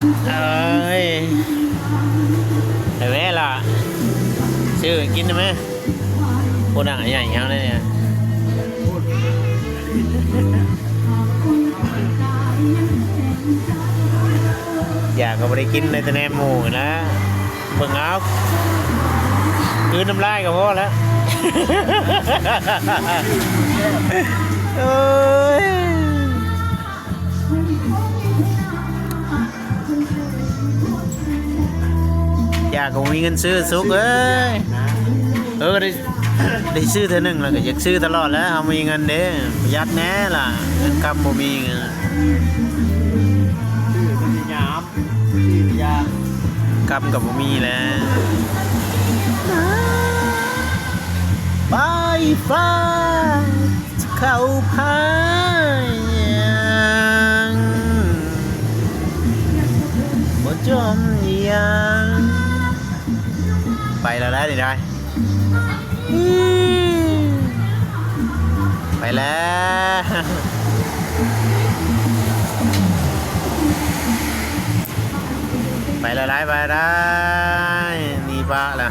ເອີຍ ໄປແວ່ລະ ຊື້ກິນໄດ້ໄໝ? ຜູ້ໜ້າໃຫຍ່ເຮົານີ້ ຢາກກໍບໍ່ໄດ້ກິນ ໄດ້ແຕ່ແນມໝູ່ນະ. ເບິ່ງເອົາ ກືນນ້ຳລາຍກໍພໍແລ້ວ. ໂອ້ຍ ຢາກກໍບໍ່ມີເງິນຊື້ ສຸກເອີຍ. ເອີ ໄດ້ ໄດ້ຊື້ເທື່ອໜຶ່ງແລ້ວກໍຢາກຊື້ຕະຫຼອດແຫຼະ. ເຮົາມີເງິນເດ້ ປະຢັດແດ່ລະ ເງິນຄຳບໍ່ມີ ຊື້ແຕ່ຍາມ ຊື້ແຕ່ຢາ ຄຳກໍບໍ່ມີແລ້ວ. ໄຟຟ້າເຂົ້າພາຍ ບໍ່ຈົມຢ່າງ ໄປແລ້ວໄດ໋ນີ້ໄດ໋ ໄປແລ້ວ ໄປແລ້ວໄດ໋ ໄປໄດ້ ໜີປະລະ.